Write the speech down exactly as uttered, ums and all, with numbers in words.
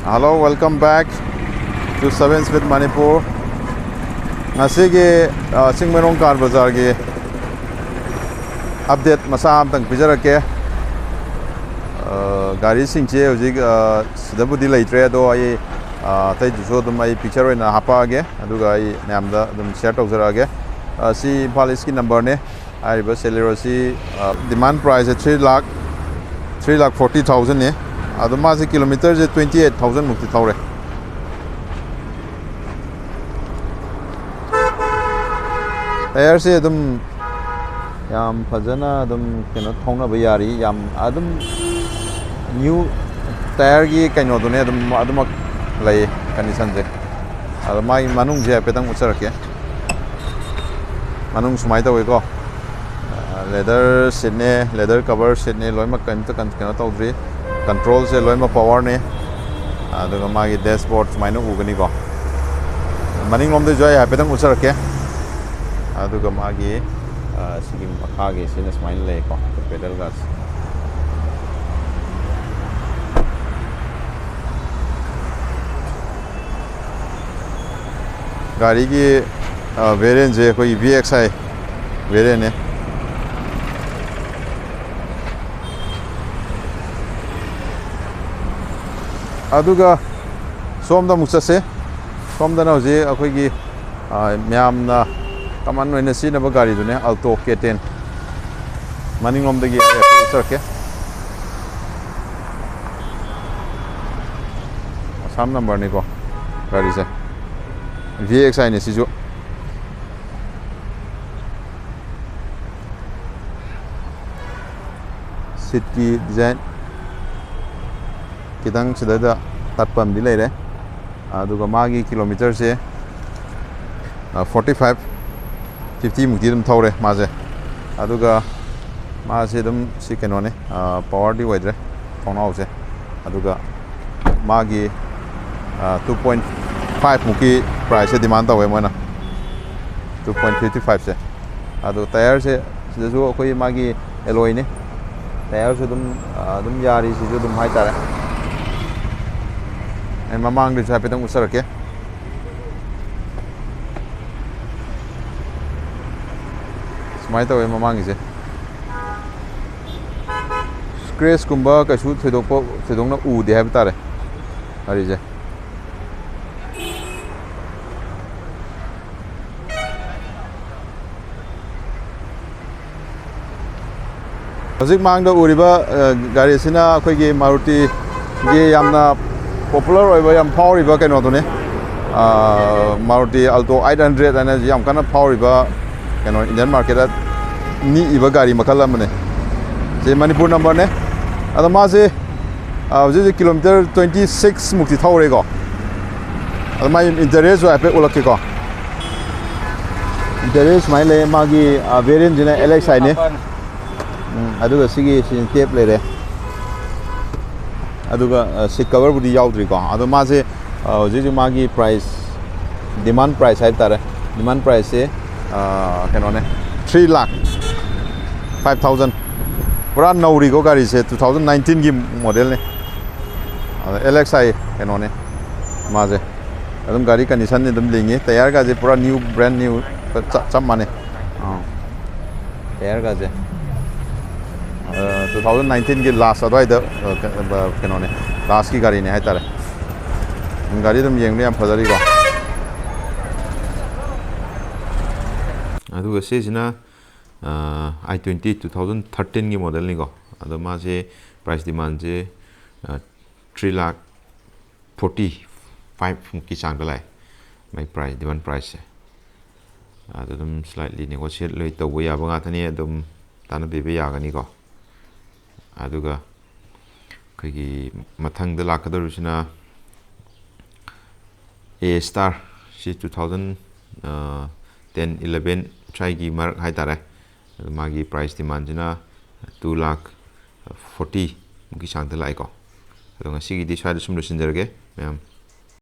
Hello, welcome back to Seven Speed Manipur. ꯉꯁꯤꯒꯤ ꯑ, Chingmeirong car ꯕꯖꯥꯔꯒꯤ ꯑꯞꯗꯦꯠ ꯃꯆꯥ ꯑꯃꯇꯪ ꯄꯤꯖꯔꯛꯀꯦ꯫ ꯑ, ꯒꯥꯔꯤꯁꯤꯡꯁꯦ ꯍꯧꯖꯤꯛ ꯑ, ꯁꯤꯗꯕꯨꯗꯤ ꯂꯩꯇ꯭ꯔꯦ, ꯑꯗꯣ ꯑꯩ ꯑ, ꯑꯇꯩꯗꯨꯁꯨ ꯑꯗꯨꯝ ꯑꯩ ꯄꯤꯛꯆꯔ ꯑꯣꯏꯅ ꯍꯥꯞꯄꯛꯑꯒꯦ, ꯑꯗꯨꯒ ꯑꯩ ꯃꯌꯥꯝꯗ ꯑꯗꯨꯝ ꯁꯤꯌꯔ ꯇꯧꯖꯔꯛꯑꯒꯦ꯫ ꯑ, ꯁꯤ ꯏꯝꯐꯥꯜ ꯏꯁꯀꯤ ꯅꯝꯕꯔꯅꯦ꯫ ꯍꯥꯏꯔꯤꯕ ꯁꯦꯂꯦꯔꯣꯁꯤ ꯗꯤꯃꯥꯟ ꯄ꯭ꯔꯥꯏꯁꯁꯦ ꯊ꯭ꯔꯤ ꯂꯥꯛ, ꯊ꯭ꯔꯤ ꯂꯥꯛ ꯐꯣꯔꯇꯤ ꯊꯥꯎꯖꯟꯅꯤ꯫ ꯑꯗꯣ ꯃꯥꯁꯦ ꯀꯤꯂꯣꯃꯤꯇꯔꯁꯦ ꯇ꯭ꯋꯦꯟꯇꯤ ꯑꯩꯠ ꯊꯥꯎꯖꯟ ꯃꯨꯛꯇꯤ ꯊꯧꯔꯦ꯫ ꯇꯥꯌꯔꯁꯦ ꯑꯗꯨꯝ ꯌꯥꯝ ꯐꯖꯅ ꯑꯗꯨꯝ ꯀꯩꯅꯣ ꯊꯧꯅꯕ ꯌꯥꯔꯤ, ꯌꯥꯝ ꯑꯗꯨꯝ ꯅ꯭ꯌꯨ ꯇꯥꯌꯔꯒꯤ ꯀꯩꯅꯣꯗꯨꯅꯦ, ꯑꯗꯨꯝ ꯑꯗꯨꯃꯛ ꯂꯩ ꯀꯟꯗꯤꯁꯟꯁꯦ꯫ ꯑꯗꯣ ꯃꯥꯒꯤ ꯃꯅꯨꯡꯁꯦ ꯍꯥꯏꯐꯦꯠꯇꯪ ꯎꯠꯆꯔꯛꯀꯦ꯫ ꯃꯅꯨꯡ ꯁꯨꯃꯥꯏꯅ ꯇꯧꯋꯤꯀꯣ꯫ ꯂꯦꯗꯔ ꯁꯤꯠꯅꯦ, ꯂꯦꯗꯔ ꯀꯚꯔ ꯁꯤꯠꯅꯦ, ꯂꯣꯏꯅꯃꯛ ꯀꯩꯝꯇ ꯀꯩꯅꯣ ꯇꯧꯗ꯭ꯔꯤ꯫ ꯀꯟꯇ꯭ꯔꯣꯜꯁꯦ ꯂꯣꯏꯅꯃꯛ ꯄꯋꯥꯔꯅꯦ꯫ ꯑꯗꯨꯒ ꯃꯥꯒꯤ ꯗꯦꯁꯕꯣꯔꯗ ꯁꯨꯃꯥꯏꯅ ꯎꯒꯅꯤꯀꯣ꯫ ꯃꯅꯤꯡꯂꯣꯝꯗꯩꯁꯨ ꯑꯩ ꯍꯥꯏꯐꯦꯠꯇꯪ ꯎꯠꯆꯔꯛꯀꯦ꯫ ꯑꯗꯨꯒ ꯃꯥꯒꯤ ꯑ, ꯁꯤꯒꯤ ꯃꯈꯥꯒꯤ ꯁꯤꯅ ꯁꯨꯃꯥꯏꯅ ꯂꯩꯀꯣ, ꯄꯦꯗꯜ ꯒꯥꯁ꯫ ꯒꯥꯔꯤꯒꯤ ꯚꯦꯔꯤꯌꯦꯟꯁꯦ ꯑꯩꯈꯣꯏꯒꯤ ꯚꯤ ꯑꯦꯛꯁ ꯑꯥꯏ ꯚꯦꯔꯤꯌꯦꯟꯅꯦ꯫ ꯑꯗꯨꯒ ꯁꯣꯝꯗ ꯑꯃꯨꯛ ꯆꯠꯁꯦ꯫ ꯁꯣꯝꯗꯅ ꯍꯧꯖꯤꯛ ꯑꯩꯈꯣꯏꯒꯤ ꯑ, ꯃꯌꯥꯝꯅ ꯀꯃꯟ ꯑꯣꯏꯅ ꯁꯤꯖꯤꯟꯅꯕ ꯒꯥꯔꯤꯗꯨꯅꯦ, ꯑꯜꯇꯣ ꯀꯦ ꯇꯦꯟ꯫ ꯃꯅꯤꯡꯂꯣꯝꯗꯒꯤ ꯑꯩ ꯎꯠꯆꯔꯛꯀꯦ꯫ ꯑꯁꯥꯝ ꯅꯝꯕꯔꯅꯤꯀꯣ ꯒꯥꯔꯤꯁꯦ, ꯚꯤ ꯑꯦꯛꯁ ꯑꯥꯏꯅꯦ ꯁꯤꯁꯨ꯫ ꯁꯤꯠꯀꯤ ꯗꯤꯖꯥꯏꯟ ꯈꯤꯇꯪ ꯁꯤꯗꯩꯗ ꯇꯠꯄ ꯑꯃꯗꯤ ꯂꯩꯔꯦ꯫ ꯑꯗꯨꯒ ꯃꯥꯒꯤ ꯀꯤꯂꯣꯃꯤꯇꯔꯁꯦ ꯐꯣꯔꯇꯤ ꯐꯥꯏꯚ ꯐꯤꯐꯇꯤ ꯃꯨꯛꯇꯤ ꯑꯗꯨꯝ ꯊꯧꯔꯦ ꯃꯥꯁꯦ꯫ ꯑꯗꯨꯒ ꯃꯥꯁꯦ ꯑꯗꯨꯝ ꯁꯤ ꯀꯩꯅꯣꯅꯤ, ꯄꯋꯥꯔꯗꯤ ꯑꯣꯏꯗ꯭ꯔꯦ ꯊꯣꯡꯅꯥꯎꯁꯦ꯫ ꯑꯗꯨꯒ ꯃꯥꯒꯤ ꯇꯨ ꯄꯣꯏꯟ ꯐꯥꯏꯚ ꯃꯨꯛꯀꯤ ꯄ꯭ꯔꯥꯏꯁꯁꯦ ꯗꯤꯃꯥꯟ ꯇꯧꯋꯦ ꯃꯣꯏꯅ꯫ ꯇꯨ ꯄꯣꯏꯟ ꯐꯤꯐꯇꯤ ꯐꯥꯏꯚꯁꯦ꯫ ꯑꯗꯣ ꯇꯥꯌꯔꯁꯦ ꯁꯤꯗꯁꯨ ꯑꯩꯈꯣꯏ ꯃꯥꯒꯤ ꯑꯦꯂꯣꯏꯅꯤ꯫ ꯇꯥꯌꯔꯁꯨ ꯑꯗꯨꯝ ꯑꯗꯨꯝ ꯌꯥꯔꯤ ꯁꯤꯁꯨ ꯑꯗꯨꯝ ꯍꯥꯏꯇꯥꯔꯦ꯫ ꯑꯩ ꯃꯃꯥꯡꯗꯁꯨ ꯍꯥꯏꯐꯦꯠꯇꯪ ꯎꯠꯆꯔꯛꯀꯦ꯫ ꯁꯨꯃꯥꯏꯅ ꯇꯧꯋꯦ ꯃꯃꯥꯡꯒꯤꯁꯦ꯫ ꯁ꯭ꯀ꯭ꯔꯦꯆꯀꯨꯝꯕ ꯀꯩꯁꯨ ꯊꯣꯏꯗꯣꯛꯄ, ꯊꯣꯏꯗꯣꯛꯅ ꯎꯗꯦ ꯍꯥꯏꯕ ꯇꯥꯔꯦ ꯒꯥꯔꯤꯁꯦ꯫ ꯍꯧꯖꯤꯛ ꯃꯥꯡꯗ ꯎꯔꯤꯕ, ꯑ, ꯒꯥꯔꯤꯁꯤꯅ ꯑꯩꯈꯣꯏꯒꯤ ꯃꯥꯔꯨꯇꯤꯒꯤ ꯌꯥꯝꯅ popular ꯑꯣꯏꯕ, ꯌꯥꯝ ꯐꯥꯎꯔꯤꯕ ꯀꯩꯅꯣꯗꯨꯅꯤ꯫ ꯑ, ꯃꯥꯔꯨꯇꯤ Alto eight hundred ꯍꯥꯏꯅ ꯌꯥꯝ ꯀꯟꯅ ꯐꯥꯎꯔꯤꯕ ꯀꯩꯅꯣ, Indian marketꯇ ꯅꯤꯛꯏꯕ ꯒꯥꯔꯤ ꯃꯈꯜ ꯑꯃꯅꯤ꯫ ꯁꯤ ꯃꯅꯤꯄꯨꯔ numberꯅꯦ꯫ ꯑꯗꯣ ꯃꯥꯁꯦ, ꯑ, ꯍꯧꯖꯤꯛ ꯍꯧꯖꯤꯛ kilometre twenty six ꯃꯨꯛꯇꯤ ꯊꯧꯔꯦꯀꯣ꯫ ꯑꯗꯣ ꯃꯥꯒꯤ interiorꯁꯨ ꯍꯥꯏꯐꯦꯠ ꯎꯠꯂꯛꯀꯦꯀꯣ꯫ Interior ꯁꯨꯃꯥꯏꯅ ꯂꯩ꯫ ꯃꯥꯒꯤ, ꯑ, variantꯁꯤꯅ L X Iꯅꯦ꯫ ꯎꯝ, ꯑꯗꯨꯒ ꯁꯤꯒꯤ, ꯁꯤ ꯇꯦꯞ ꯂꯩꯔꯦ꯫ ꯑꯗꯨꯒ, ꯑ, seat coverꯕꯨꯗꯤ ꯌꯥꯎꯗ꯭ꯔꯤꯀꯣ꯫ ꯑꯗꯣ ꯃꯥꯁꯦ, ꯑ, ꯍꯧꯖꯤꯛ ꯍꯧꯖꯤꯛ ꯃꯥꯒꯤ price, demand price ꯍꯥꯏꯕ ꯇꯥꯔꯦ, demand priceꯁꯦ, ꯑ, ꯀꯩꯅꯣꯅꯦ, three lakh five thousand꯫ ꯄꯨꯔꯥ ꯅꯧꯔꯤꯀꯣ ꯒꯥꯔꯤꯁꯦ, two thousand nineteenꯒꯤ modelꯅꯦ꯫ ꯑꯗ L X I ꯀꯩꯅꯣꯅꯦ ꯃꯥꯁꯦ꯫ ꯑꯗꯨꯝ ꯒꯥꯔꯤ conditionꯗꯤ ꯑꯗꯨꯝ ꯂꯤꯡꯉꯤ꯫ Tireꯒꯁꯦ ꯄꯨꯔꯥ new, brand new ꯆꯞ, ꯆꯞ ꯃꯥꯟꯅꯩ꯫ ꯑꯥ꯫ Tireꯒꯁꯦ꯫ ꯑ, two thousand nineteenꯒꯤ last ꯑꯗꯨꯋꯥꯏꯗ, ꯑ, ꯀ-, ꯑ, ꯀꯩꯅꯣꯅꯦ, lastꯀꯤ ꯒꯥꯔꯤꯅꯦ ꯍꯥꯏꯇꯥꯔꯦ꯫ ꯒꯥꯔꯤ ꯑꯗꯨꯝ ꯌꯦꯡꯕ ꯌꯥꯝ ꯐꯖꯔꯤꯀꯣ꯫ ꯑꯗꯨꯒ ꯁꯤꯁꯤꯅ, ꯑ, I twenty two thousand thirteenꯒꯤ modelꯅꯤꯀꯣ꯫ ꯑꯗꯣ ꯃꯥꯁꯦ price demandꯁꯦ, ꯑ, three lakh forty five ꯃꯨꯛꯀꯤ ꯆꯥꯡꯗ ꯂꯥꯛꯑꯦ, ꯃꯥꯏ price, demand priceꯁꯦ꯫ ꯑꯗꯨ ꯑꯗꯨꯝ slightly negotiate ꯂꯣꯏ ꯇꯧꯕ ꯌꯥꯕ ꯉꯥꯛꯇꯅꯤ, ꯑꯗꯨꯝ ꯇꯥꯟꯅꯕꯤꯕ ꯌꯥꯒꯅꯤꯀꯣ꯫ ꯑꯗꯨꯒ ꯑꯩꯈꯣꯏꯒꯤ ꯃꯊꯪꯗ ꯂꯥꯛꯀꯗꯧꯔꯤꯁꯤꯅ A Star, ꯁꯤ two thousand ten eleven ꯁ꯭ꯋꯥꯏꯒꯤ ꯃꯔꯛ ꯍꯥꯏꯇꯥꯔꯦ꯫ ꯑꯗꯨ ꯃꯥꯒꯤ price demandꯁꯤꯅ two lakh forty ꯃꯨꯛꯀꯤ ꯆꯥꯡꯗ ꯂꯥꯛꯑꯦꯀꯣ꯫ ꯑꯗꯣ ꯉꯁꯤꯒꯤꯗꯤ ꯁ꯭ꯋꯥꯏꯗ ꯁꯨꯝ ꯂꯣꯏꯁꯤꯟꯖꯔꯒꯦ ꯃꯌꯥꯝ꯫